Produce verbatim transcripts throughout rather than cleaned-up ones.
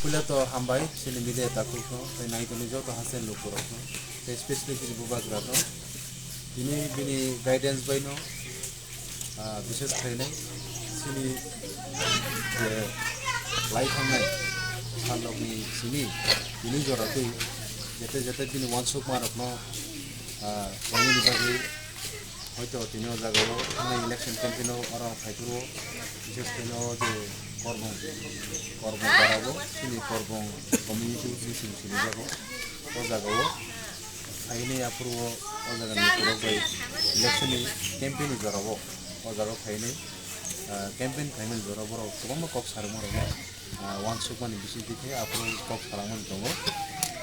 Puila to hambai chini media takhuk no, tei naitoni joto haste lukurok no, tei specially chini bubagra no. Tini bini guidance bai no, ah, bises khainai chini je lai thangnai salrokni simi tini jora twi jete jete bini uansukmarokno, ah, khlainani bagwi hoito tini o jagao thangnai election campaign o oro phaiphuru bises khaino je Korbong, Korbong parao chini Korbong community ni simi simi jago o jagao. Phaini aphuru o, o jaga ni borok bai election ni campaign ni jora o, o jaga phaini, ah, campaign khaimani jora borok kwbangma kok sarwma rok no, ah, uansukmani bisingtwi khe aphuru kok salangmani tongo.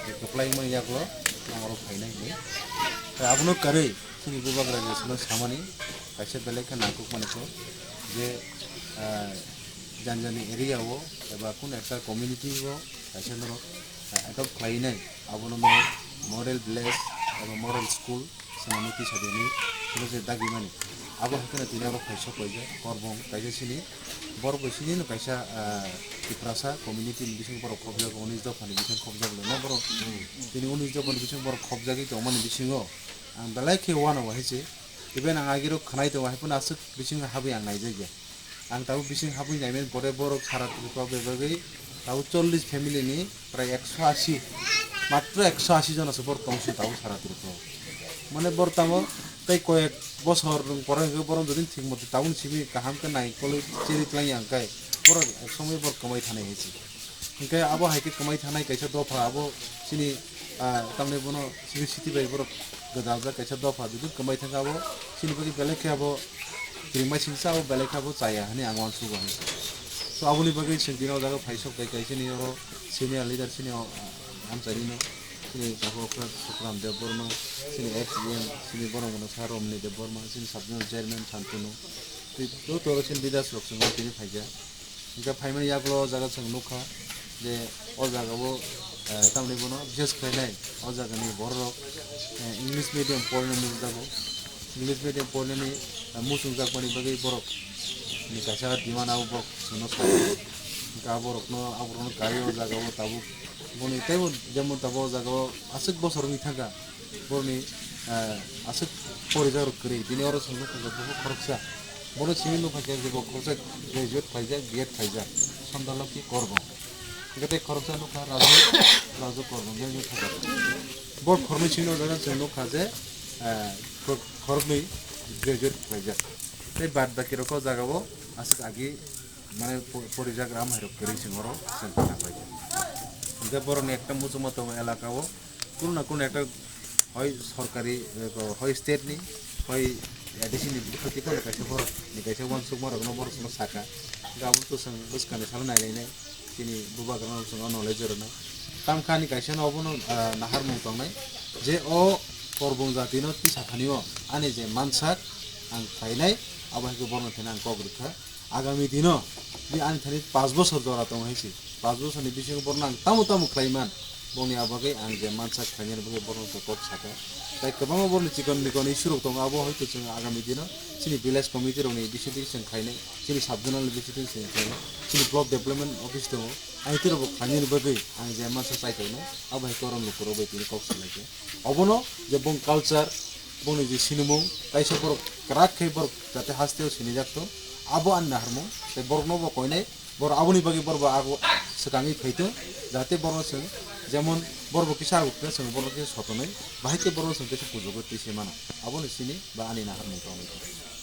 Je kwplai wngmani yagulo norok phainai hinwi. Tei abono kwrwi chini bubagra je samani kaisa belai khe nangkukmani kok je, ah, jani jani area o eba kunu ekta community o kaisa norok, ah, adopt khlainai, abono norok model village eba model school swnamwi tisa di hinwi, hwnwi se dagimani. Abo hai kheno tini oro phai sok laijak, Korbong kaisa chini, borok bai chini no kaisa, ah, Tiprasa community ni bisingo borok khobjak, unis dopha ni bisingo khobjak le no borok. Tini unis dopha ni bisingo borok khobjagwi tongmani bisingo ang belai khe uanao hai se. Even ang agirok khwnai tongo, hai phano aswk bisingo habwi ang naijakya. Ang tabuk bising habwi naimani pore borok sara Tripura bai bagwi tabuk chollish family ni prai ekso ashi, matro ekso ashi jona se borok tong sio tabuk sara Tripura o. Mane borok tamo tei koyek bosor rwng pore hwnkhe borok jodi thik moto tabukni simi kaham khe naikolwi cherwi twlangya hwnkhe borok ek somoi borok kwmai thanai hai se. Hwnkhe abo hai khe kwmai thanai kaisa dopha abo chini, ah, tamni bono civil city bai borok gwdaljak kaisa dopha, jodi kwmai thangkhe abo chini bagwi belai khe abo kirimai singsa abo belai khe abo chaya hinwi ang uansugo hinwi. So aboni bagwi chwng tini o jaga phai sok bai kaisa ni oro senior leader chini o, ah, amchaini no chini jaga okra Sukram Debbarma, chini ex E M chini borok mano sa Romni Debbarma, chini sub zonal chairman Santunu, tei joto oro chini leaders rok chwng o tini phaikha. Hingke phaimani yagulo o jaga chwng nukha je o jaga o, eh, tamni bono bises khlainai o jagani bororok, eh, English medium porina muchungjago. English medium porinani, eh, muchungjakmani bagwi borok ni kaisa demand abo borok chwngno sai. Hingke aborokno, aborokno kai o jaga o tabuk boni teibo jemon tabuk o jaga o aswk bosor wngwi thangkha. Boroni, eh, aswk porijak rok kwrwi, bini oro chwng nukha je bo khoroksa. Bono simi nukha je bo khoroksa graduate khlaijak, B Ed khlaijak, Sandalokhi Korbong. Hingke tei khoroksa nukha Raju, Raju Korbong, graduate khlaijak. Bo khoroknwi simi nukha je, chwng nukha je, eh, khor-, khoroknwi graduate khlaijak. Tei bad baki rok o jaga o aswk agi mane po-, porijak ram hai rok kwrwi chwng oro chwng khna pai. Hingke borokni ekta muchungma tongo elaka o, kunu na kunu ekta hoi sorkari, eh, hoi state ni, hoi A D C ni bikhoti kono kaisa borok ni kaisa uansukma rok no borok no saka. Hingke abo to chwng bwskang ni salo nai nai nai chini bubagra no chwng o knowledge rw nai. Tamkha ni kaisa no obo no, ah, naharmung tongnai je o Korbong jati no tisa thani o ani je mansak ang khlainai abo hai khe borok no thani ang kok rwkha. Agami dino, bini ani thani panch bosor jora tongo hai se. Panch bosorni bisingo borno ang tamo tamo khlai man, boni a bagwi ang je mansa khlainani bagwi borno kok saka. Tai kwbangma borni chikon mikon issue rok tongo, abo hoito chwng agami dino chini village committee rokni bisingtwi chwng khlainai, chini sub zonal ni bisingtwi chwng khlainai, chini block development office tongo, aitwi rokbo khlainani bagwi ang je mansa chai tongnai, abo hai korom lukurok bai tini kok salaikha. Obono je bong culture, bongni je sinimung, kaisa borok kwrak khe borok jate hasteo sinijak tong, abo ani naharmung, tei borokno bo koinai, borok aboni bagwi borok bo ago swkangwi phai tong, jate borokno chwng jemon borok bo kisa ago khe chwng borokno khe sotonwi, bahai khe borokno chwng kisa kuchugo twi se mano, aboni sini ba ani naharmung tongwi tong.